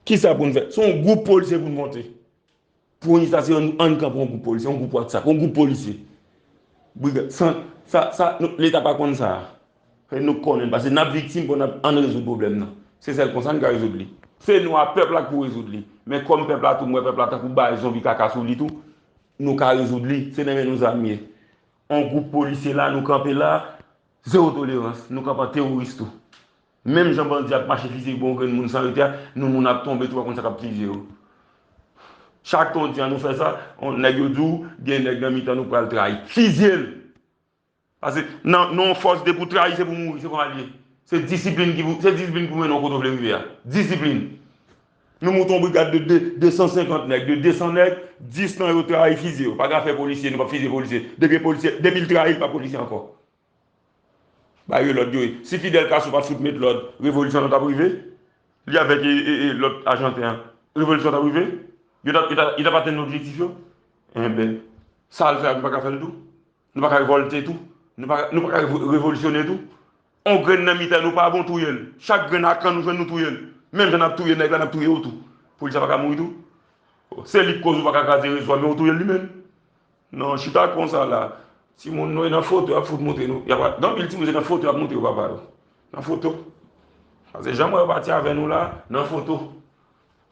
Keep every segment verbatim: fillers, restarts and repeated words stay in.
Kisa pou n fè? Se yon gwoup polisye pou n monte. Premye sa, se ann, ann kanpe yon gwoup polisye, yon gwoup WhatsApp, yon gwoup polisye. Brigad, san, sa, sa, nou, Leta pa konn sa. Fè nou konnen, paske n ap viktim pou n ap, ann rezoud pwoblèm nan. Se sèl konsa n ka rezoud li. Se nou a pèp la k pou rezoud li. Men kòm pèp la tou, m wè pèp la tankou bay zonbi kaka sou li tou, nou ka rezoud li. Se nan men nou zam ye. On gwoup polisye la, nou kanpe la, zewo tolerans. Nou kanpe an teworis tou. Menm jan bandi ap mache fiziye bon grenn moun san rete a, nou moun ap tonbe tou, pa konn sa k ap fiziye yo. Chak tan w di an nou fè sa, on nèg yo di w, gen nèg nan mitan nou pral trayi. Fiziye l! Paske nan, nan yon fòs de pou trayi, se pou mouri, se kòman l ye. Se disiplin ki pou, se disiplin ki pou mennen w kote w vle rive a. Disiplin. Nou monte yon brigad de, de, de san senkant nèg, de de san nèg, dis nan yo trayi fiziye yo. Pa gen afè polisye, nou p ap fiziye polisye. Depi polisye, depi l trayi, l pa polisye ankò. Ba yo lòd yo ye. Si Fidel Castro pa t fout met lòd, revolisyon nan t ap rive? Li avèk e, e, e lòt Ajanten an, revolisyon t ap rive? Yo t ap, yo t ap, yo t ap atenn objektif yo? Enben, sa l fè a, nou pa ka fè l tou? Nou pa ka revòlte tou? Nou pa, nou pa ka revo- revolisyone tou? On grenn nan mitan nou pa bon, touye l. Chak grenn a kann nou jwenn, nou touye l. Menm jan n ap touye nèg la, n ap touye ou tou. Polis la pa ka mouri tou? Se li k koz ou pa ka kraze rezo a, men ou touye l li menm. Non, chita konsa la. Timoun nou e nan foto, y ap fout montre nou. Y ap, gen anpil timoun se nan foto y ap montre yo papa yo. Nan foto. Paske jan m wè yo pati avè nou la, nan foto.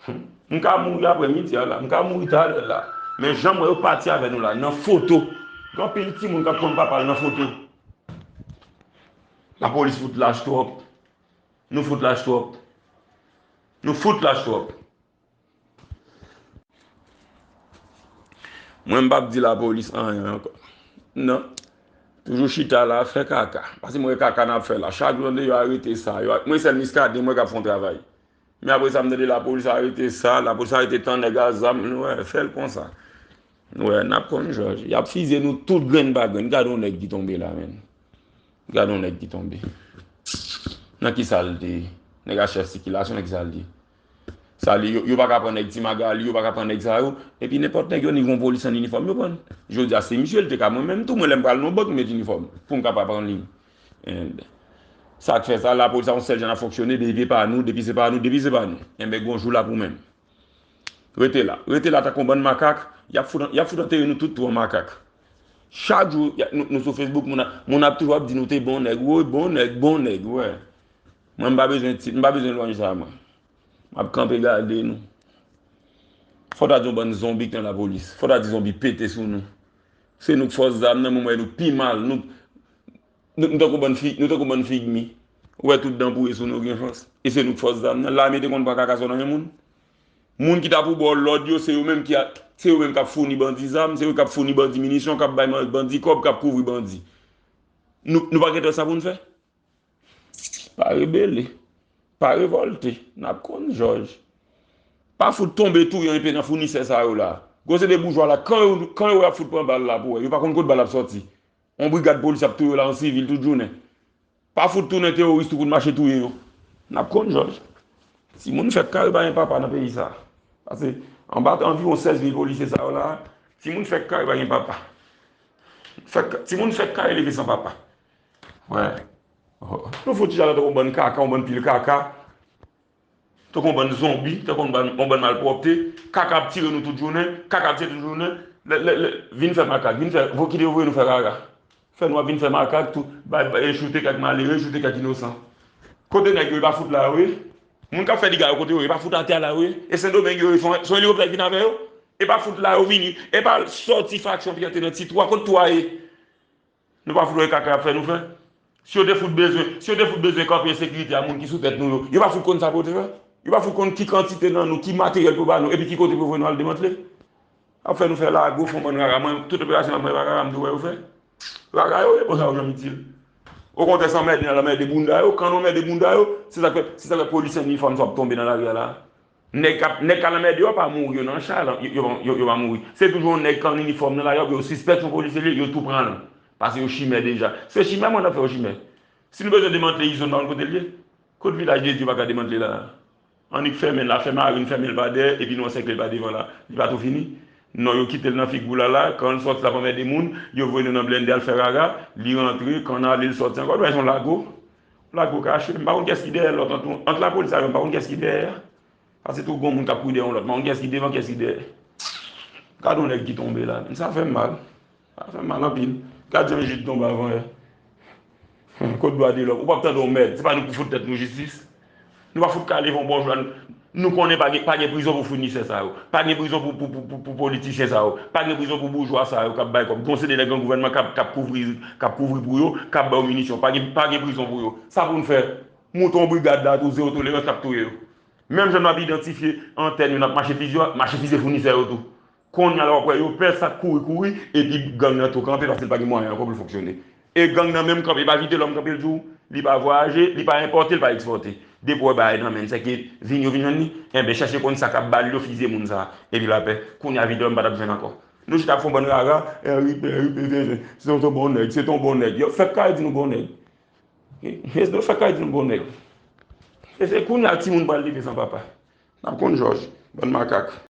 M ka mouri aprè midi a la, m ka mouri talè la. Men jan m wè yo pati avè nou la, nan foto. Gen anpil timoun k ap konn papa l nan foto. Lapolis fout lach twòp. Nou fout lach twòp. Nou fout lach twòp. Mwen, m p ap di lapolis anyen ankò. Non. Toujou chita la, fè kaka. Paske m wè kaka n ap fè la. Chak jou, tande yo arete sa. Yo, mwen, sèl Miskaden, m wè k ap fè yon travay. Men apre sa, m tande lapolis arete sa, lapolis arete tan nèg a zam. Nou wè, fè l konsa. Nou wè, n ap konn jòj. Y ap fiziye nou tout grenn pa grenn. Gade yon nèg ki tonbe la, menm. Gade yon nèg ki tonbe. Nan ki sa l te ye? Nèg a chèf sikilasyon, nan ki sa l te ye? Sa li, yo, yo pa ka pran nèg Ti Magali, yo pa ka pran nèg sa yo. Epi nenpòt nèg yo, ni gon polis an inifòm, yo pran. Jodi a, se misye, l te ka mwen menm tou, mwen lè m pral nan bank, m met inifòm. Pou m ka pa pran liy. Enben, sa k fè sa, lapolis sa yon sèl jan n ap fonksyone, depi pa nou, depi se pa nou, depi se pa nou. Enben, gon jou l ap ou menm. Rete la. Rete la tankou yon bann makak. Y ap fout, y ap fout antere nou tout tou an makak. Chak jou, y a- nou, nou sou Facebook, moun ap, moun ap toujou ap di nou te bon nèg. Woy, bon nèg, bon nèg, wè. Mwen, m pa bezwen tit, m pa bezwen lwanj sa, mwen. M ap kanpe gade nou. Fò ta di yon bann zonbi k nan lapolis. Fò ta di zonbi pete sou nou. Se nou k fòs zam nan, mwen, m wè nou pi mal. Nou, nou, nou tankou bann fi, nou tankou bann figmi. Ou wè tout dan pouri sou nou gen fòs. E se nou k fòs zam nan. Lame te konn pran kaka sou nan men moun. Moun ki ta pou ba w lòd yo, se yo menm ki a, se yo menm k ap founi bandi zam, se yo k ap founi bandi minisyon, k ap bay man- bandi kòb, k ap kouvri bandi. Nou, nou pa gen tan sa pou n fè? Pa rebele. Pa revòlte. N ap konn jòj. Pa fout tonbe touye yon enpe nan founisè sa yo la. Gwo se de boujwa la. Kan yo, kan yo ap fout pran bal la pou wè. Yo pa konn kot bal ap sòti. Yon brigad polis ap touye yo la an sivil tout jounen. Pa fout tounen teworis tou pou n mache touye yo. N ap konn jòj. Timoun fèk kare pa gen papa nan peyi sa. Paske anba anviwon sèz mil polisye sa yo la, timoun fèk kare pa gen papa. Fèk, timoun fèk kare leve san papa. Wè. Nou fout chita la tankou yon bann kaka, yon bann pil kaka. Tankou yon bann zonbi, tankou yon bann, yon bann malpwòpte. Kaka ap tire nou tout jounen, kaka ap tire tout jounen. Lè, lè, lè, vin fè makak, vin fè, vo- kite yo voye nou fè rara. Fè nou ap vin fè makak tou, bay, bay, choute kèk malere, choute kèk inosan. Kote nèg yo, yo pa fout la yo ye? Moun k ap fè dega yo kote yo ye? Yo pa fout atè a la yo ye? E Sendomeng yo ye, se yon, se yon elikoptè ki vin avè yo? E pa fout la yo vini, e pa sòti fraksyon Pyante nan ti twa, kot twa ye? Nou pa fout wè kaka y ap fè nou fè? Si yo te fout bezwen, si yo te fout bezwen kanpe ensekirite a moun ki sou tèt nou yo, yo pa fout konn sa pou yo te fè? Yo pa fout konn ki kantite nan nou, ki materyèl pou yo ba nou, epi ki kote pou yo voye nou al demantle? Ap fè nou fè lago, fè yon bann rara. Mwen, tout operasyon ap mwen pa rara, m tou wè yo fè. Rara yo ye, bon, sa yo janm itil. Okontrè, sa anmède nan lanmède bounda yo, kan nou anmède bounda yo, se sa k fè, se sa k fè polisye an inifòm sa ap tonbe nan lari a la. Nèg k ap, nèg k al anmède yo pa mouri, yo nan cha, yo, yo, yo, yo pa mouri. Se toujou yon nèg k an inifòm nan lari a, yo sispèk se yon polisye li ye, yo tou pran l. Paske yo chimè deja. Se chimè, mwen, n ap fè yo chimè. Si nou bezwen demantle izòn, pa konn kote l ye? Kot Vilaj de Dye pa ka demantle la? Annik fèmen l la, fè marin fèmen l pa dèyè, epi nou ansèkle l pa devan la. Li pa tou fini? Non, yo kite l nan figi w la la, kan l sòti l ap anmède moun, yo voye nou nan blende al fè rara, li rantre, kan n ale l sòti ankò, nou wè se yon lago. Lago kache, m pa konn kiyès ki dèyè lòt ant nou. Ant lapolis avè m, m pa konn kiyès ki dèyè a. Paske tou gon moun k ap kouri dèyè yon lòt. Men kiyès ki devan, kiyès ki dèyè. Gade yon nèg ki tonbe la. Sa fè m mal. Sa fè m mal anpil. Gade jan Jid tonbe avan yè. Kot dwa de lòm? Ou p ap tande yon mèd. Se pa nou ki pou fout tèt nou jistis. Nou pa fout ka leve yon bò jwa. Nou konnen pa gen, pa gen prizon pou founisè sa yo. Pa gen prizon pou, pou, pou, pou, pou politisyen sa yo. Pa gen prizon pou boujwa sa yo k ap bay kòb. Gon se de nèg nan gouvènman k ap, k ap kouvri, k ap kouvri pou yo, k ap ba yo minisyon. Pa gen, pa gen prizon pou yo. Sa pou n fè? Moute yon brigad la tou, zewo tolerans, k ap touye yo. Menm jan n ap idantifye antèn yo, n ap mache fizye, mache fizye founisè yo tou. Kounye a la w ap wè yo pè sa k kouri kouri, epi gang nan tou kanpe paske l pa gen mwayen ankò pou l fonksyone. E gang nan menm kanpe, e pa Vitelòm m kanpe l di w, li pa vwayaje, li pa enpòte, li pa ekspòte. Depi w wè bagay nan men l, sèke vin yo vin jwenn li, enben chèche konn sa k ap ba l yo fizye moun sa, epi lapè. Kounye a Vitelòm pa t ap jwenn ankò. Nou chita ap fè yon bann rara, Henri, Henri, Henri, se yon bon nèg, se yon bon nèg. Yo fèk kare di nou bon nèg. Yo fèk kare di nou bon nèg. E se kounye a timoun pral leve san papa. N ap konn jòj, bann makak.